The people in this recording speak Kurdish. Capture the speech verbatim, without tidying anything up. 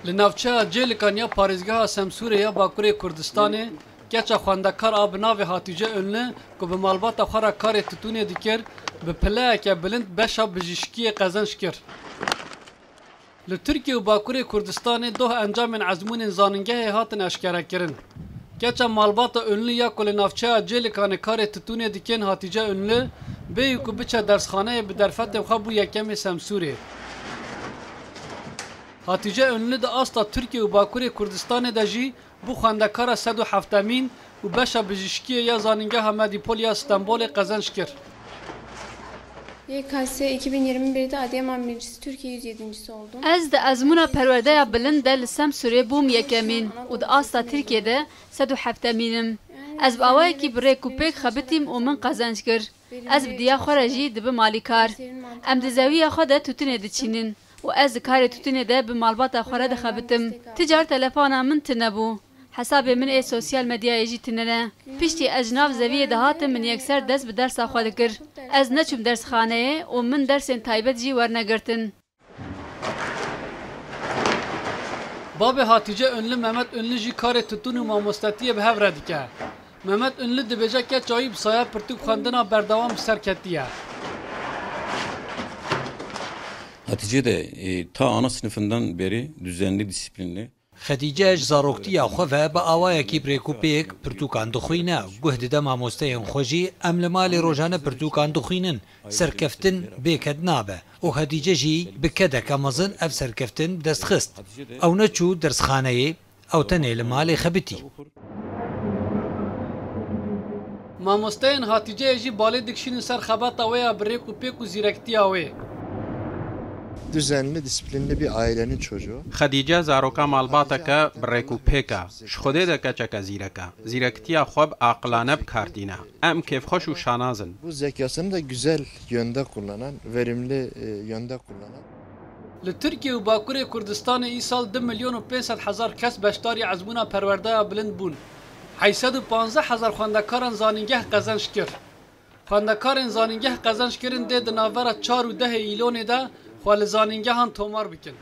Li navçeya Cêlikan ya parêzgeha Semsûrê ya Bakurê Kurdistanê, keça xwendekar a bi navê Hatîce Önlü, ku bi malbata xwe re karê titûnê dikir, bi pileyeke bilind beşa bijîşkiyê qezenc kir. Li Tirkiye û Bakurê Kurdistanê doh encamên ezmûnên zanîngehê hatin eşkerekirin. Keça malbata Önlü ya ku li navçeya Cêlikanê karê titûnê dikin Hatîce Önlü, bêyî ku biçe dersxaneyê bi derfetên xwe bû yekemê Semsûrê. Hatîce Önlü di asta Tirkiye û Bakurê Kurdistanê de jî bû xwendekara sed û heftemîn û beşa bijîşkiyê ya Zanîngeha Medîpol ya Stenbolê qezenc kir. Y K S iki bin yirmi birde Adıyaman birincisi, Türkiye yüz yedincisi oldum. Ez di ezmûna perwerdeya bilind de li Semsûrê bûm yekemîn û di asta Tirkiyê de sed û heftemîn im. Ez bi awayekî bi rêk û pêk xebitîm û min qezenc kir. Ez bi diya xwe re jî dibim alîkar. Em di zewiya xwe de tûtinê diçînin û ez di karê tûtinê de bi malbata xwe re dixebitim. Ti car telefona min tune bû. Hesabê min ê sosyal medyayê jî tune ne. Piştî ez ji nav zeviyê dihatim, min yekser dest bi dersa xwe dikir. Ez neçûm dersxaneyê û min dersên taybet jî wernegirtin. Babê Hatîce Önlü, Mehmet Önlü jî karê titûn û mamostetiyê bi hev re dike. Mehmet Önlü dibêje keça wî bi saya pirtûk xwendina berdewam bi ser ketiye. Hatice de e, ta ana sınıfından beri düzenli, disiplinli. Xedîce ji zaroktiya xwe ve bi awayekî bi rêk û pêk pirtûkan dixwîne, guh dide mamosteyên xwe jî. Em li malê rojane pirtûkan dixwînin, serkeftin bê ked nabe û Hedîce jî bi kedeke mezin ev serkeftin bi dest xist. Ew neçû dersxaneyê, ew tenê li malê xebitî. Mamosteyên Hatîceyê jî balê dikişînin ser xebata wê ya bi rêk û pêk û zîrektiya wê. Düzenli, disiplinli bir ailenin çocuğu. Xedîce zaroka malbateke bi rêk û pêk e. Ji Xwedê de keçeke zîrek e. Zîrektiya xwe bi aqilane bi kar tîne. Em kêfxweş û şanaz in. Bu zekasını da güzel yönde kullanan, verimli e, yönde kullanan. Li Tirkiye û Bakurê Kurdistanê îsal du milyon û pênc sed hezar kes beşdarî ezmûna perwerdeya bilind bûn. Heyşt sed û panzdeh hezar xwendekaran zanîngeh qezenc kir. Xwendekarên zanîngeh qezenc kirin dê di navbera çar û dehê Îlonê de xwe li zanîngehan tomar bikin.